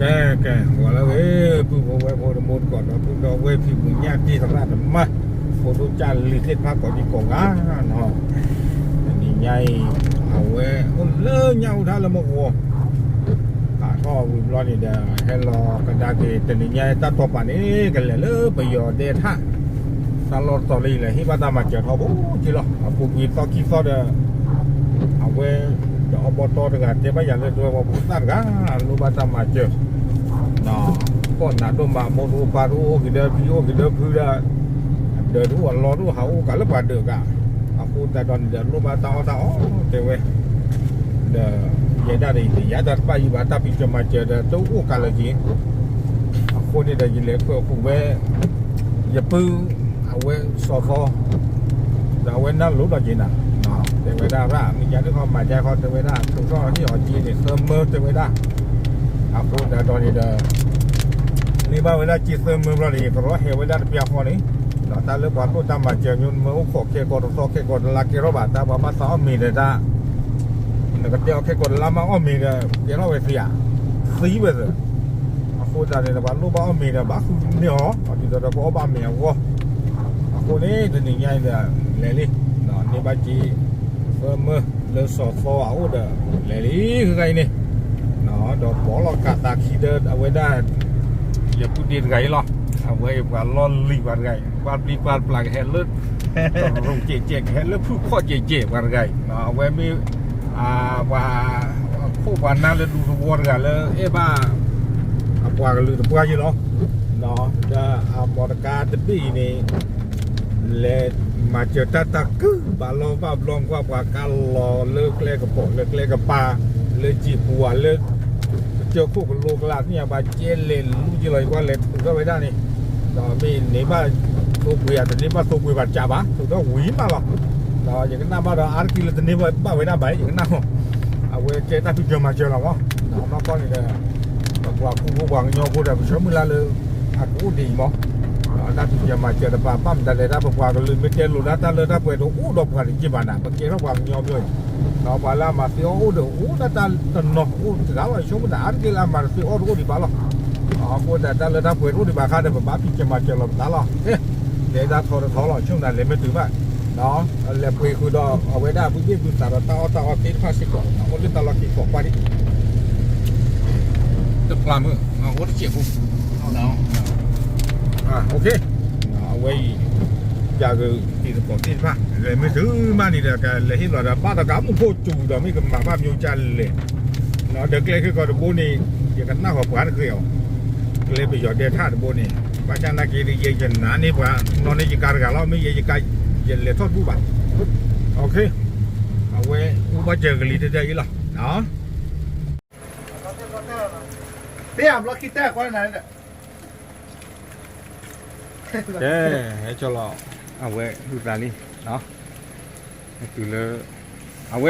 ကဲ ကဲ ဂီၤလၢအဂ့ၤ ပုၢ်ဖိဝဲၢ်ဖိတံၤသကိးဒီပုၢ်ဒီဝဲၢ် ဖံဖုညၣ်တံၢ်သရၣ်သမါ ဖိဒိၣ်ကၢ်လံၤသ့ၣ်တဖၣ်ကိးဒံကိးဂၤနီၤ, တနံၤညါအံၤ အဝဲအိၣ်လၢညၣ်အူထၣ်လၢမုၢ်ဂီၤ သးထီၣ်ဝံၤဘျီန့ၣ်ဒီး ဟဲလီၤကဒါက့ၤ တနံၤညါအံၤတၢ်တိာ်ပာ်န့ၣ် ကလဲၤလၢပယီၤဒဲထၣ် တၢ်လီၢ်တတီၤလၢယလဲၤဟ့ၣ်ဘၣ်တၢ်မၤစၢၤထီဘိက့လီၤ. အပူၤကွံာ်သီခံသီဒီး အဝဲ ဒီးအီဘီတီတဂၤတဲဘၣ်ယၤလၢ ဒဝဲပှၤဖိသၣ်တဂၤ လိၣ်ဘၣ်တၢ်မၤစၢၤ ကီၢ်နးဒိၣ်မး မိၢ်တအိၣ်ပၢ်တအိၣ် အိၣ်က့ၤဒီးဖံအိၣ်က့ၤဒီးဖုဒီး အဒၢးတအိၣ်အလီၢ်တအိၣ် ဟးအိၣ်ကးလၢပှၤဒၢးကး အဃိသတးဒီးန့ၣ်ဒီး လိၣ်ဘၣ်တၢ်အီၣ်တၢ်အီတဲဝဲ ဒီး ယဲဒၣ်ဒီး ယတယာ်တၢ်တဘၣ်ယံၤဘၣ် တၢ်ဖံးစၢၤမၤစၢၤဒီး တအိၣ်ကးလၢၤက့ၤ အဃိန့ၣ်ဒီး ယလဲၤကွဲးဃုာ်ဝဲ ယပုၢ် အဝဲစီၤသီ ဒီးအဝဲနၢ်လိၤဒီးက့ၤနၤ တဲဝဲဒၣ်ရၣ် မ့ၢ်ကန့ၣ်ခီမၤကခီတဲဝဲဒၣ် ထုးထီၣ်ဟ့ၣ်အီၤက့ၤန့ၣ် သၢမၢတဲဝဲဒၣ် အဃိသတးဒီးန့ၣ်ဒီး န့ၢ်ဘၣ်ဝဲဒၣ်က့ၤသၢမၢဘျီန့ၣ် ကရီဟဲဝဲဒၣ်တပျၢ်ဃီန့ၣ် ဒီးတၢ်လၢပှၤလိၣ်တၢ်မၤစၢၤ မ့ၢ်အိၣ်ခိးခဲကိာ်တသီခဲကိာ်တလါကဲထီၣ်ဘၣ် တၢ်ပှၤဘၣ်သးအီၣ်မ့ၤဒီးတၢ် နကတဲအီၤခဲကိာ်တလါမးအီၣ်မ့ၤဒီး ကဲထီၣ်ဝဲသ့ဧါ သံဝဲသ့ အဃိသတးန့ၣ်ဒီး ပှၤလိၣ်ဘၣ်အီၣ်မ့ၤဒီး ဘၣ်ဃုန့ၢ်အီၤ ဒ်သိးဒီးကအီၣ်ဘၣ်မ့ၤအဂီၢ် အဃိန့ၣ် တနံၤညါအံၤဒီး လဲၤလံ န့ၢ်ဘၣ်က့ၤ သၢမၢလၢစီၤသီအအိၣ်ဒီး လဲၤလံ ဃုဂၤအံၤန့ၣ် ဒီးပိာ်လီၤကးသးခံဒီး အဝဲဒၣ် ယပုၢ်ဒ့တဂၤအံၤလီၤ အဝဲအံၤပှၤလီၢ်လံၤပှၤတဂၤအံၤ ပှၤပျံၤပှၤပျၢ်ကဟဲလၢ တရူးကဲးကဲး ကဟဲလၢဖုၣ်ခီၣ်ကဲးကဲး ပှၤတဂၤအံၤ အဝဲမ့ၢ် ပှၤ ခိၣ်ပှၤနၢ်လၢဒူသဝီတဂၤလၢအဲၣ်ဘၣ် အပှၤကလုာ်တပှၢ်ယံၤလီၤ ဒီးအမီတကါတဘ့ၣ်အံၤန့ၣ် လဲၤမၤစၢၤတၢ်တၢ်ကုၢ်ဘၣ်လီၢ်ဘၣ်ဘျီ ကွၢ်ပှၤကါလီၤလၢကျဲကပိာ်လၢကျဲကပၤ လၢကံၢ်ပူၤဧါ လၢ ကစၢၢ်ခိၣ်ကလိကျါ သ့ၣ်ညါဘၣ်ကဲလဲၤလူၤက့ၤလီၤ ယကွၢ်လဲၤထုးထီၣ်ဝဲဒၣ်န့ၣ် ဒီးမ့ၢ်န့ၢ်ဘၣ်သိပှ့ၤဧါ တန့ၢ်ဘၣ်သိပှ့ၤဘၣ်ကးဘၣ် ထုးထီၣ်ဝံၤမးလီၤ ဒီးယကနၣ်ဘၣ်ဒီးအါတက့ၢ်လၢတန့ၢ်ဘၣ်ဝဲဒၣ်ဘၣ် ယကနၣ်မး အဝဲကဲတၢ်ဖံးစၢၤမၤစၢၤလီၤမး နီၢ်ကီၢ်န့ၣ်ဒီး ပပှၤကူဖိပှၤကညီဖိဒီး ပဆၢမုၢ်လၢ်လၢ အကအိၣ်ဒ်အံၤမး တၢ်ဖံးစၢၤမၤစၢၤတပၤ ဘၣ်မတၤလဲၣ် တၢ်ပပှၤကလုာ်မ့ၢ်တဲလိာ်ဒၣ်တၢ်လၢတၢ်ပှဲၤတအိၣ်ဒီးပှၤတက့ၢ်ဘၣ်နၤ ပကဲထီၣ်ပှၤကညီဘျီအံၤ ဒီးပှၤလၢအမၤသ့အီၣ်အိၣ်ဒီးအိၣ်ဒၣ်တၢ်တနီၤအိၣ်တဂၤလီၤ ယဆိကမိၣ်တၢ်အါတက့ၢ်လၢ အမၤတသ့အီၣ်တအိၣ်ဒံးဘၣ်လီၤ အဃိသတးတၢ်လၢတၢ်ပှဲၤတအိၣ်ဒံးဘၣ်ခါဒီး ပဘၣ်ဖံးစၢၤမၤစၢၤလီၤပသးလီၤ တဲဒၣ်ထီတထီလီၤ ဆိကမိၣ်တၢ်လဲၤမ့ၢ်တုၤဘၣ် လဲၤပှ့ၤဃုာ်ဒီးအဝဲဒၣ်အပုၢ်ဘ့ၣ်ဘုသးဒီးတၢ်အီၣ်တၢ်အီသ့ၣ်တဖၣ်စ့ၢ်ကီး အိၣ်လၢတၢ်လီၢ်ခံဖီၣ်ကွၢ်ဒံး တပျၢ်မုၢ် အိၣ်တစဲးဖိ အ အဝဲအံၤ ယၤဂ့ၤတံၤသကိးသ့ၣ်တဖၣ် လဲၤမ့ၢ်တုၤမးန့ၣ်ဒီး ကလဲၤဟ့ၣ်လီၤဒီး ဘၣ်ဒီးကးမုၢ်ခိၣ်စူၤဒီး မ့ၢ်ကမၤဘၣ်မၠိကၢ်လဲၣ် ဒီးကျဲခ့ကီးတဘိန့ၣ် ယကနၣ်ဃီၤပှၤတဃ့အီၤ ကျဲပယီၤဒဲထၣ်တဘိန့ၣ် ဘၣ်ဆၣ်နာ်က့ဒီး ယဲယနါန့ၢ်ပှၤ နီၢ်န့ၢ်ယကါတဂၤလီၤ မ့ၢ်ယဲယကါ ယလဲၤထီၣ်တဘူၣ်ဘၣ် အဝဲအိၣ်ဘၣ်စၢၤကလံၤတဲ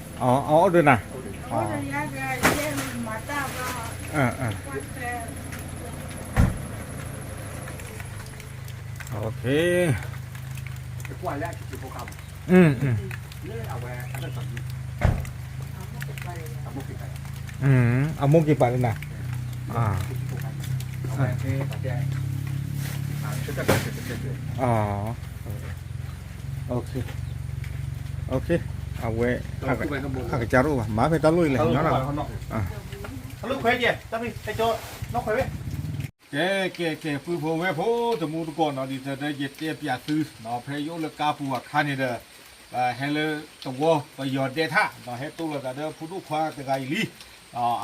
တဲအံၤလီၤ တဲအဘျီခံတဲကွၢ်နၤ ကဲ ဟဲကၠီလီၤ အဝဲဒုးသးလံ တုၤလၢ အဝဲ လံၤခွါထီၣ်ကၠိဧါ ထီၣ်ကၠိနီၤ နဲနကဲန့ၢ်အဖုဖံနီၤ အအိၣ်ဒီးနၤ အမိၢ်က့ၤပာ်လၢနၤ အဝဲ အကစၢ်တအိၣ်ဘၣ် မၤဖဲတၢ်လိၣ်အံၤလဲၣ် ကဲ ကဲ ကဲ ပုၢ်ဖိဝဲၢ်ဖိ တံၤသကိးနီၤ ဒ်သိးဒီးယတဲပျးသု ဖဲယအိၣ်လၢကါပူၤအခါန့ၣ်ဒီး ဟဲလၢသဝီပယီၤဒဲထၣ် ဟဲတိၢ်လိာ်သးဒီးဖိဒိၣ်ခွါတဂၤအံၤလံ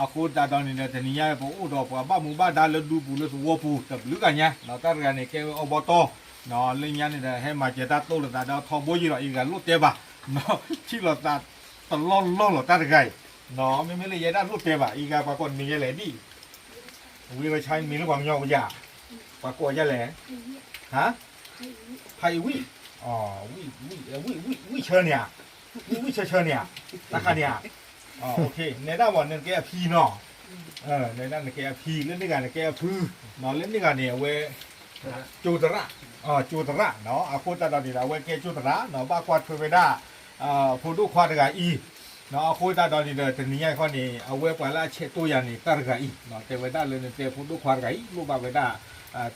အဃိသတးဒီးန့ၣ်ဒီး တနံၤညါပအိၣ်ဒီးပှၤဘၣ်မူဘၣ်ဒါလၢဒူပူၤလၢသဝီပူၤ တဘျုးဂၤညါ တၢ်တဂၤန့ၣ် ကဲဝဲအီဘီတီ လၢညါန့ၣ်ဒီး ဟဲမၤစၢၤတၢ်တိၢ်လိာ်သးဒီးထီဘိယံၤလီၤ အံၤဂၤလိၣ်တဲဘၣ် ထံၣ်လိာ်သးတလီၢ်လီၢ်လီၤ တၢ်တဂၤအံၤ မ့မ့ၢ်လၢယဲဒၣ်လိၣ်တဲဘၣ် အံၤဂၤပှၤကိးနမံၤယဲလဲၣ်ဒ် ဝံဝဲဆါမံၤလၢပှၤကညီကယၤ ပှၤကိးယဲလဲၣ် ဟါ ဖးအံၤဝံၣ် ဝံၣ် ဝံၣ် ဝံၣ်ဆၢန့ၣ်ဧါ ဝံၣ် ဝံၣ်ဆၢဆၢန့ၣ်ဧါ တၢ်ခါန့ၣ်ဧါ နဲဒၣ်ဝဲန့ၣ်နကဲအဖံနီၤ နဲဒၣ်နကဲအဖံ လၢန့ၢ်ဂၤနကဲအဖု လၢန့ၢ်ဂၤန့ၣ် အဝဲ ကၠိသရၣ် ကၠိသရၣ် အဃိသတးဒီးန့ၣ်ဒီး အဝဲကဲကၠိသရၣ် ဘၣ်ကွၢ်ထွဲဝဲဒၣ် ဖိဒိၣ်ခွါတဂၤအံၤ, အဃိသတးဒီးန့ၣ်ဒီး တနံၤညါခီန့ၣ် အဝဲပှၤလၢအဆဲးတိၢ်ယၤန့ၣ် တၢ်တဂၤအံၤ, တဲဝဲဒၣ်လၢနတဲဖိဒိၣ်ခွါတဂၤအံၤ လိၣ်ဘၣ်ဝဲဒၣ်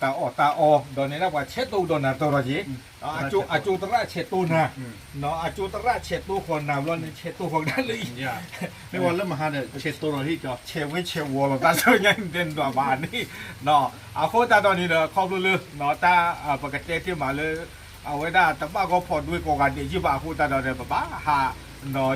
တၢ်အီၣ်တၢ်အီ, ဒီးနဲဒၣ်ပှၤဆဲးတိၢ်ကဒီးနၤတီၤဒီးက့ၤ, အကၠိသရၣ်ဆဲးတိၢ်နၤ, အကၠိသရၣ်ဆဲးတိၢ်ဃီၤနၤဘျီန့ၣ် ဆဲးတိၢ်ဃီၤကဒါလၢအံၤ, မ့ၢ်ဝဲလၢမဟါဒီး ဆဲးတိၢ်ဒီးဟံၣ်ကၠီ ဆဲးဝဲဆဲးဝီၤလီၤ တၢ်ဆၢညါန့ၣ်တဲနဒွးဘၣ်န့ၣ်, အဃိသတးဒီးန့ၣ်ဒီး ခီဖျိလၢ တၢ်ပကတဲတ့ၢ်မးလၢ အဝဲဒၣ်တဘၣ်ဂီၢ်ဖီဒွဲကိးဂၤဒဲးယ့ၢ်ဘၣ် အဃိသတးဒီးန့ၣ် ပဘၣ်ဟး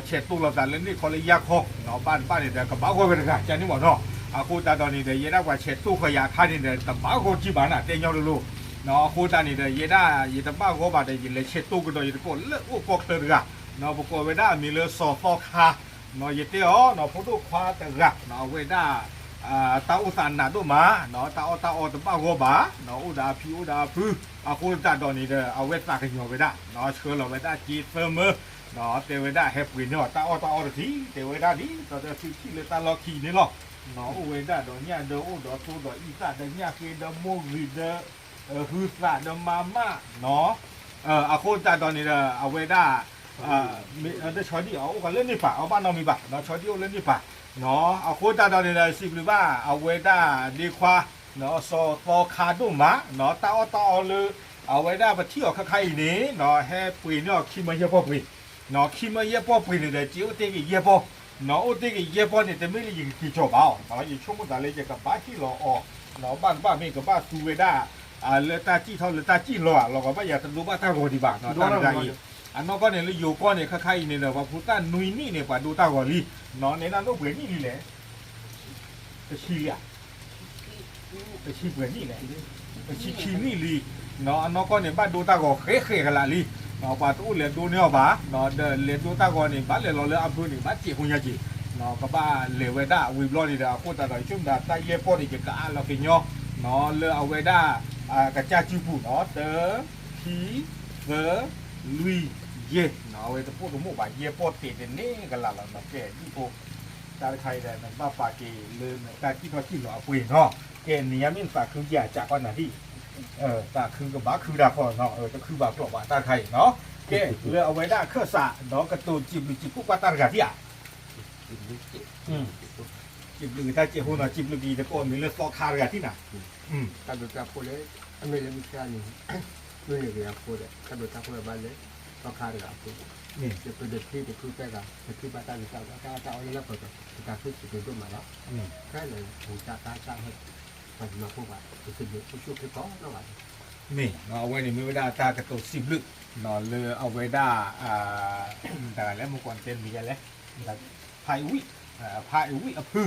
ဆဲးတိၢ်လိာ်သးလၢန့ၣ်ခီလၢယၢ်ခီ, ဘၣ်တဘၣ်န့ၣ်ဒီး ကဘၣ်ဂီၢ်ဝဲတဂၤ ကန့ၣ်မ့ၢ်နီၤ, အဃိသတးဒီးန့ၣ်ဒီး ယဲဒၣ်ပှၤဆဲးတိၢ်ဃီၤယၤအခါန့ၣ်ဒီး တဘၣ်ဂီၢ်ကံၢ်ဘၣ်နၤ တဲညီလိၤလိၤ, အဃိသတးန့ၣ်ဒီး ယဲဒၣ်ယတဘၣ်ဂီၢ်ဘၣ်ဒီး ယလဲၤဆဲးတိၢ်ကဒီးယတကိးလၢအိၣ်ကီၢ်ချၢတဂၤ, ပကိးဝဲဒၣ်အမံၤလၢစီၤသီခါ, ယတဲအီၤ ဖိဒိၣ်ခွါတဂၤ အဝဲဒၣ် တၢ်အိၣ်သးနးဒိၣ်မး, တၢ်အီၣ်တၢ်အီတဘၣ်ဂီၢ်ဘၣ်, အိၣ်ဒီးအဖံအိၣ်ဒီးအဖု, အဃိသတးဒီးန့ၣ်ဒီး အဝဲသးကညီၤဝဲဒၣ်, ဆှၢလီၤဝဲဒၣ်က့သၢမၢ, တဲဝဲဒၣ်ဟဲပှ့ၤန့ၢ်အီၤတၢ်အီၣ်တၢ်အီတထံၣ်, တဲဝဲဒၣ်ဒ်သိးဒီးသုထံၣ်လၢတၢ်လီၢ်ခံန့ၣ်လီၤ, အိၣ်ဝဲဒၣ်ဒီးညၣ်ဒီးအိၣ်ဒီးသိဒီးအံသၣ်ဒီးညၣ်ဃ့ဒီးမိၢ်ဂံၤဒီး ဟုသးဒီးမၤမၣ်နီၤ, အဃိသတးဒီးန့ၣ်ဒီး အဝဲဒၣ် ဒီးဆီဒံၣ်အအိၣ်ကလၢန့ၣ်ပၢ် အဘၣ်နီတမံၤဘၣ်, ဆီဒံၣ်အိၣ်လၢန့ၣ်ပၢ်, အဃိသတးဒီးန့ၣ်ဒီး စံးဘျုးဘၣ်အဝဲဒၣ်ဒ့ခွါ စီၤသီခါဒိၣ်မး, တၢ်အီၣ်တၢ်အီလၢ အဝဲဒၣ်ပထံၣ်အီၤခါခါအံၤန့ၣ် ဟဲပှ့ၤန့ၢ်အီၤခံမၢယဲၢ်ပီၢ်ပှ့ၤ, ခံမၢယဲၢ်ပီၢ်ပှ့ၤန့ၣ်ဒီး က့အိၣ်တ့ၢ်က့ၤယဲၢ်ပီၢ်, အိၣ်တ့ၢ်က့ၤယဲၢ်ပီၢ်န့ၣ် တမ့ၢ်လၢယကက့ၤကၠီၤဘၣ်အီၤ, ယဆိကမိၣ်သးလၢယကဘၣ်ဟ့ၣ်လီၤအီၤ, ဘၣ်တဘၣ်မ့ၢ်ကဘၣ်သူဝဲဒၣ် လၢတၢ်စံၣ်ထီၣ်လၢတၢ်စံၣ်လီၤဧါ, လီၤကဘၣ်ယၤတဒိဘၣ်တၢ်ဂီၤဒံးဘၣ်, တၢ်တဂၤအံၤ, အနီၢ်ကီၢ်န့ၣ်လၢယိၤကီၢ်န့ၣ် ခါခါအံၤန့ၣ်ဒီး ပှၤဖိသၣ်နွံနံၣ်န့ၣ် ပှၤဒိတၢ်ဂီၤလံ, နဲဒၣ်ဒိၣ်ပှဲၤနံၣ်လံလဲၣ် တဆံလံဧါ, တဆံပှဲၤနံၣ်လဲၣ်, တဆံခံနံၣ်လံ, အနီၢ်ကီၢ်န့ၣ် ဘၣ်ဒိတၢ်ဂီၤဃဲးဃဲးကလာ်လံ, ပှၤတအိၣ်လဲၤဒိန့ၢ်အီၤဘၣ်, ဒီးလဲၤဒိတၢ်ဂီၤန့ၣ် ဘၣ်လဲၤလီၤလၢအဘၢန့ၣ် ဘၣ်စဲးဖိညါက့ၤ, ကဘၣ်လဲၤဝဲဒၣ်ဝံၤဘျီန့ၣ်ဒီး အဃိသတးဒီး ယဆိကမိၣ်တၢ်ယဲၢ်ပီၢ်န့ၣ် ယကအးလီၤကညီ လၢအဝဲဒၣ် ကစၢ်စုပူၤနီၤ တၢ ခံ သၢ လွံၢ် ယဲၢ်, အဝဲတပိၢ်တမိၢ်ဘၣ် ယဲၢ်ပီၢ်တဲာ်တန့ၢ်ကလာ်လီၤနီၤ ကဲဒ်ဖိ, တၢ်တခါအံၤဒီး နကဘၣ်ပာ်က့ၤလၢနတၢ်စံၣ်ထီၣ်စံၣ်လီၤအပှ့ၤနီၤ, ကဲနံၤညါမ့ၢ်နသးခုယၤစးကီးနၤဒ်, သးခုကဘၣ်ခုတၢ်ဃီနီၤ တခုဘၣ်ကျိးဘၣ်တၢ်တခါအံၤနီၤ, ကဲ လၢအဝဲဒၣ်အခၢၣ်စးဒီးကတိၤစံးဘျုးစံးဖှိၣ်ကွၢ်တၢ်တဂၤဒံးဧါ စံးဘျုးက့ၤတၢ်စံးဖိနီၤ စံးဘျုးက့ၤတကိးမံၤလၢသီခါတဂၤထံၣ်နၤ, တၢ်ဘျုးတၢ်ဖှိၣ်လၢ အမ့ၢ်လၢမုၢ်ဆါန့ၣ် မ့ၢ်န့ၣ်ဂ့ၤအဃိဒီး တၢ်ဘျုးတၢ်ဖှိၣ်ဘၣ်လၢ သီခါတဂၤအဃိဒီး ယပဒုးထံၣ်တခုပဲဂၤ တခုဘၣ်တၢ်ဂ့ၤတၢ်ဝါ တၢ်အီၣ်တၢ်အီလၢလၢပှဲၤပှဲၤ ပတၢ်ဖုၣ်စံးဘျုးဒိၣ်မးလီၤ. ခဲလၢာ်ပူၤတၢ်တၢ်တၢ်ဟဲ ပှၤတနီၤဖိဘၣ် ပစံးဘျုးအိၣ်ဆူၣ်အိၣ်ချ့ကိးနီၢ်ဂၤဒဲး မ့ၢ်အဝဲန့ၣ်မ့ၢ်ဝဲဒၣ်တၢ်ကတိၤစံးဘျုး လၢအဝဲဒၣ် တဂၤလဲၣ် မ့ၢ်ကွၢ်တဲတမံၤယဲလဲၣ် ဖးအံၤဝံၣ် ဖးအံၤဝံၣ်အဖု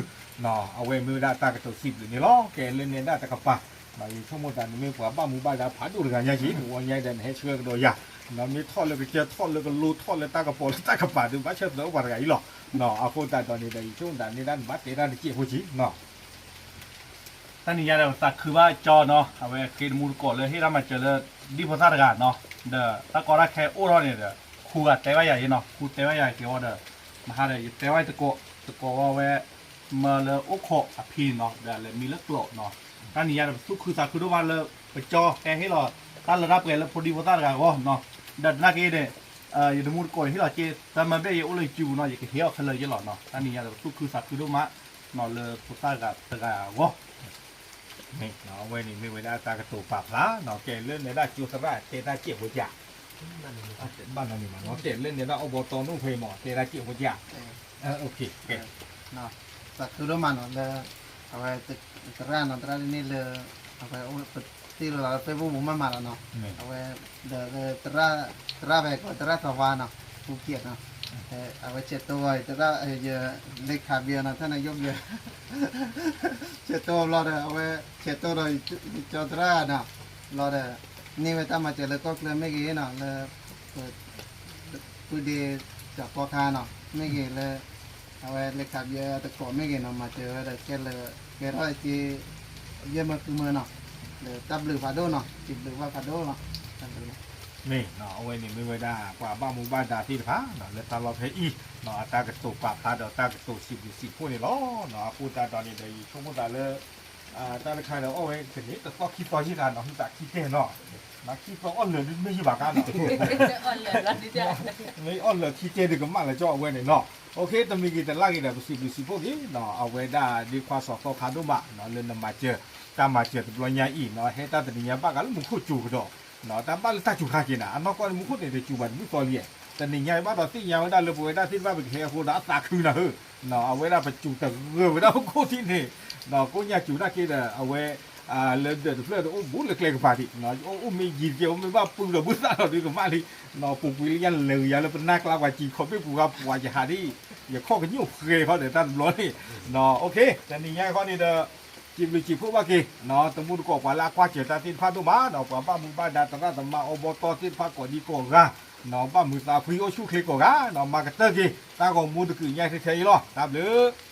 အဝဲမ့ၢ်ဝဲဒၣ်တၢ်ကတိၤစံးဘျုးန့ၣ်လီၤ. ကဲလၢနဲဒၣ်တကပၤ ယဆိကမိၣ်တၢ်န့ၣ်မ့ၢ်ပှၤဘၣ်မူဘၣ်ဒါဖးဒိၣ်တဂၤညါက့ၤ မ့ၢ်ဝဲညါဒီးနဟဲဆှၢကဒီးယၤ မ့ၢ်ထီၣ်လၢကစၢၢ်ထီၣ်လၢကလိထီၣ်လၢတၢ်ကပီၤလၢတၢ်ကပၤဒီး ဘၣ်ဆၢသးအိၣ်ပှၤတဂၤအံၤလီၤ. အဃိသတးဒီးန့ၣ်ဒီး ယဆိကမိၣ်တၢ်န့ၣ်ဒၣ်နဘၣ်တဲတၢ်တစဲးဖိက့ၤ တနံၤညါဒီးပသးခုဘၣ်ကၠီနီၤ အဝဲဃ့တမူတကိးလၢဟ့ၣ်တၢ်မၤစၢၤလၢ ဒ်ဖိသၣ်တဂၤနီၤ ဒီးတၢ်ကီတၢ်ခဲအိၣ်ထီၣ်န့ၣ်ဒီး ခူဂၤတဲဘၣ်ယၤယဲနီၤ ခူတဲဘၣ်ယၤက့ၤဝဲဒီး မဟါဒီးယတဲဘၣ်တကိး တကိးဝဲဝဲ မၢလၢအိၣ်ခိးအဖံနီၤ ဒီးလဲၤမံလၢကျိာ်နီၤ တနံၤညါဒီးပသူၣ်ခုသးခုဒိၣ်မးလၢ ပကၠီဟဲဟ့ၣ်လီၤ တၢ်လၢတၢ်ပှဲၤလၢဖိဒံဖိသၣ်တဂၤအဂီၢ်နီၤ ဒီးနာ်က့ဒီး ယတမူတကိးန့ၣ်ဟ့ၣ်လီၤက့ၤ တၢ်မၤဘ့ၣ်ယအိၣ်လၢယစုပူၤနီၤ ယကဟ့ၣ်အီၤခဲလၢာ်ယဲလီၤနီၤ တနံၤညါဒီးပသူၣ်ခုသးခုဒိၣ်မး နီၤလၢဖိသၣ်တဂၤအဂီၢ် အဝဲန့ၣ်မ့ၢ်ဝဲဒၣ်တၢ်ကတိၤပာ်ဖျါနီၤ ကဲလၢနဲဒၣ်ကၠိသရၣ်တဲတၢ်စဲးဖိက့ၤ ဘၣ်နီၤန့ၣ်မးနီၤ ကဲလၢနဲဒၣ်အိၣ်ဘီတီနိဖဲမး တဲတၢ်စဲးဖိက့ၤ သးခုဒိၣ်မးနီၤလၢ အဝဲ သရၣ်နီၤ သရၣ်ဒ်န့ၣ်လၢ အဝဲပတ့ၢ်လီၤလၢ Facebook ပူၤမးမးလီၤနီၤ အဝဲ ဒီး သရၣ်ဖဲကိးသရၣ်ထီဝါနီၤ ပူၤက့ၤနီၤ အဝဲဆဲးတိၢ်ဝဲ သရၣ် ယ လ့ခးဘျၢနီၤ တၢ်နယိၣ်ဘျၢ ဆဲးတိၢ်ဘျီဒီး အဝဲဆဲးတိၢ်ဒီး ယကၠီသရၣ်နီၤ ဘျီဒီး န့ၢ်ဝဲတၢ်မၤစၢၤလၢကီၢ်ချၢမ့ၢ်ဂ့ၤနီၤ လၢ ပုၢ်ဒ့စီၤကီခါနီၤ မ့ၢ်ဂ့ၤလၢ အဝဲလ့ခးဘျၢတကိးမ့ၢ်ဂ့ၤနီၤ မၤစၢၤဝဲဒီးခဲလၢာ် ကဲထီၣ်က့ၤ ယဲၢ်မၢဃုမၢနီၤ ဒီးတၢ်ဘျုးဖးဒိၣ်နီၤ စံးဘျုးဘၣ်ဖးဒိၣ်လီၤ တၢ်ဘျုးလီၤ မ့ၢ်နီၤ အဝဲန့ၣ်မ့ၢ်ဝဲဒၣ် ပှၤဘၣ်မူဘၣ်ဒါသ့ၣ်တဖၣ်နီၤ လၢတၢ်လီၢ်ဖဲအံၤနီၤ အတၢ်ကတိၤပာ်ဖျါဒီးတၢ်ကတိၤစံးဘျုးစံးဖှိၣ်န့ၣ်လီၤ. အဃိသတးဒီးန့ၣ်ဒီး ယဆိကမိၣ်သးလၢ တၢ်တခါဒီးအီၣ်ဝဲကန့ၣ် တသီခံသီယံာ်ဂၤနီၤ ဟုသးခံတဲနီၤ ခံသီအီၣ်လၢာ်ဒ်မ့ၢ်ယဘၣ်ကါနီၤ, မ့ၢ်အီၣ်လၢာ်ခံတဲဒုးကမၣ်လၢၤကၠီအဝဲန့ၣ်နီၤ. အိၣ်ခ့ တမံၤဂ့ၤတလါဂ့ၤဒီး ပစံးဘျုးစံးဖှိၣ်က့ၤနီၤ အဝဲဒၣ်ဒ့ခွါစီၤသီခါဒိၣ်မးနီၤ လၢနမၤစၢၤ တၢ်မၤစၢၤတဘျီညါအံၤနီၤ ဟဲတၢ်တနံၤညါဘၣ်ဃးလၢမူခိၣ်စူၤကဒီး တၢ်ဘၣ်လၢတၢ်စူၤခါက့ၤနၤ အနီၢ်ကီၢ်န့ၣ် မူခိၣ်န့ၣ်တစူၤဘၣ်တဘျုးသီလံ, တနံၤညါဘၣ်ဒီးသ့ၣ်ညါဝဲဒၣ်လၢပဝဲဒၣ်သ့ၣ်တဖၣ်ပကဟဲအဃိဒီးအသးခုနၤဧၢ, အဝဲဒၣ်ပစူၤတဂၢၢ်ဝဲဒၣ်ပခိၣ်ထံးန့ၣ်, ကိးညါစူၤတၢ်က့ၤဒီး အဝဲ လၢဒၢးတဖျၢၣ်ဒီးအိၣ်ဘူးလၢကျဲကပၤဒံး, အိၣ်မ့ၢ်ယံၤတက့ၢ် အိၣ်မ့ၢ်ဘၣ်ပုၢ်ဒီးဘုသၣ်ဒီးဒုးကမၣ်လံ, ပူၤကွံာ်လၢညါလဲၤကယၤလၢပနၢ်ကျါပှၤစံးခီၣ်ဘ့ၣ်ပူၤဂၤပှၤယဟးဒ်, ယခီၣ်ကညိၣ်ဃဲဃီဒီးတၢ်တဘျီန့ၣ်, အိၣ်ခ့ တနံၤညါဃီန့ၣ်ဒီး စံးဘျုးစံးဖှိၣ်ဘၣ်က့ၤ တမူတကိးပှၤလၢအကွၢ်စၢၤတၢ်သ့ၣ်တဖၣ်ဒိၣ်မးဒီး ပှၤဘၣ်မူဘၣ်ဒါသရၣ်သမါအီဘီတီၢ်သ့ၣ်တဖၣ်ကိးဒံကိးဂၤ, ဘၣ်မုာ်သးဖှံအိၣ်ဆူၣ်ချ့ကိးဂၤဒီး မၤကတၢၢ်က့ၤ တၢ်ဂီၤမူတကုာ်ညါထဲထဲအံၤလီၤ. တၢ်ဘျုး